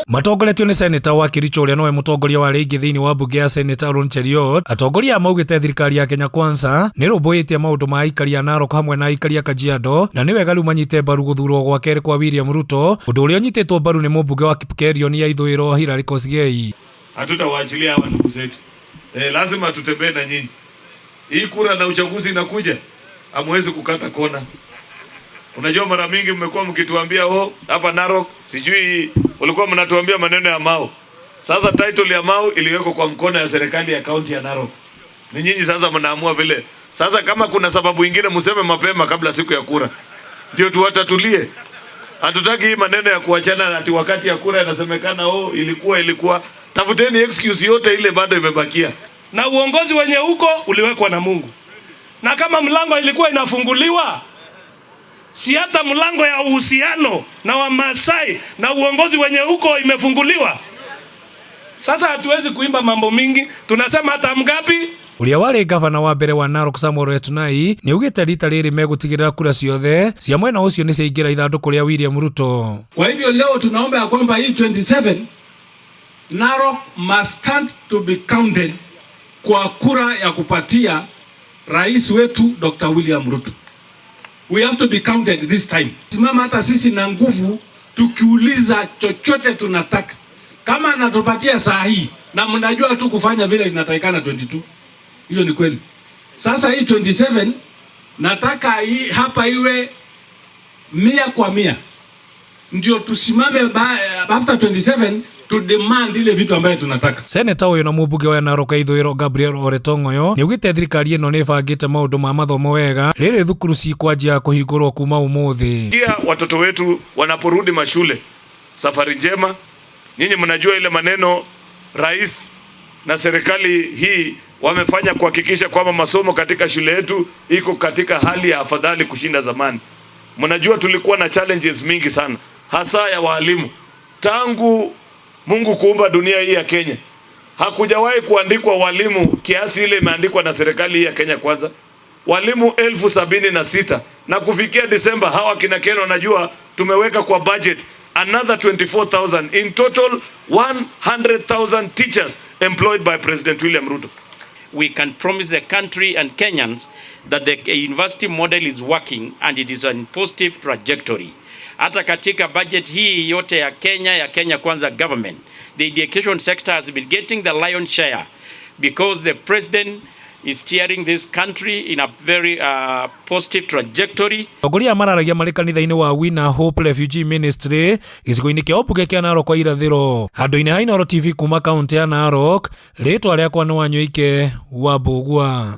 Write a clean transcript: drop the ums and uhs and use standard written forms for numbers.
Matongoretio nĩ seneta wa Kericho ũrĩa nowe mũtongoria wa arĩa aingĩ thĩinĩ wa mbunge ya Senate Aaron Cheruiyot, atongoria aya maugĩte thirikari ya Kenya Kwanza nĩ ĩrũmbũyĩtie maũndũ ma aikari a Narok hamwe na aikari a Kajiado na nĩ wega rĩu manyite mbaru gũthurwo gwa kerĩ kwa William Ruto, ũndũ ũrĩa ũnyitĩtwo mbaru nĩ mũmbunge wa Kipkelion ya ithũĩro Hilary Kosgei. Hatutawaachilia hawa ndugu zetu. Lazima tutembee na nyinyi. Hii kura na uchaguzi inakuja, hamwezi kukata kona. Unajua mara mingi mmekuwa mkituambia, oh, hapa Narok sijui ulikuwa mnatuambia maneno ya Mau. Sasa title ya Mau iliwekwa kwa mkono ya serikali ya kaunti ya Narok. Ni nyinyi sasa mnaamua vile. Sasa kama kuna sababu ingine mseme mapema kabla siku ya kura, ndio tuwatatulie. Hatutaki hii maneno ya kuachana ati wakati ya kura inasemekana, oh, ilikuwa ilikuwa. Tafuteni excuse yote ile bado imebakia. Na uongozi wenye huko uliwekwa na Mungu, na kama mlango ilikuwa inafunguliwa, si hata mlango ya uhusiano na Wamasai na uongozi wenye huko imefunguliwa. Sasa hatuwezi kuimba mambo mingi, tunasema hata mgapi. Ũrĩa warĩ gavana wa mbere wa Narok Samuel Oletunai nĩ augĩte rita rĩrĩ megũtigĩrĩra kura ciothe cia mwena ũcio nĩ ciaingĩra ithandũkũ rĩa William Ruto. Kwa hivyo leo tunaomba ya kwamba hii 27 Narok must stand to be counted kwa kura ya kupatia rais wetu Dr. William Ruto. We have to be counted this time. Simama hata sisi na nguvu tukiuliza chochote tunataka. Kama anatupatia saa hii na mnajua tu kufanya vile inatakikana 22. Hiyo ni kweli. Sasa hii 27 nataka hii hapa iwe 100%. Ndio tusimame after 27 to demand ile vitu ambayo tunataka. Seneta ũyũ na mũmbunge wa Narok ithũĩro Gabriel Ole Tong'oyo nĩ augĩte thirikari ĩno nĩ ĩbangĩte maũndũ ma mathomo wega rĩrĩ thukuru cikwanjia kũhingũrwo kuma ũmũthĩ. Pia watoto wetu wanaporudi mashule, safari njema. Nyinyi mnajua ile maneno rais na serikali hii wamefanya kuhakikisha kwamba masomo katika shule yetu iko katika hali ya afadhali kushinda zamani. Mnajua tulikuwa na challenges mingi sana, hasa ya walimu. Tangu Mungu kuumba dunia hii ya Kenya, hakujawahi kuandikwa walimu kiasi ile imeandikwa na serikali hii ya Kenya Kwanza. Walimu 76,000 na kufikia Disemba hawa kina Ken wanajua tumeweka kwa budget another 24,000, in total 100,000 teachers employed by President William Ruto. We can promise the country and Kenyans that the university model is working and it is on positive trajectory. Hata katika budget hii yote ya Kenya, ya Kenya Kwanza government, the education sector has been getting the lion share because the president is steering this country in a very positive trajectory. Atongoria mararagia marĩ kanitha-inĩ wa Winner Hope Refugee Ministry gĩcigo-inĩ kĩa ũmbunge kĩa Narok kwa irathĩro. Handũ-inĩ ha Inooro TV kuma kaunti ya Narok, rĩtwa rĩakwa nĩ Wanyoike wa Mbũgua.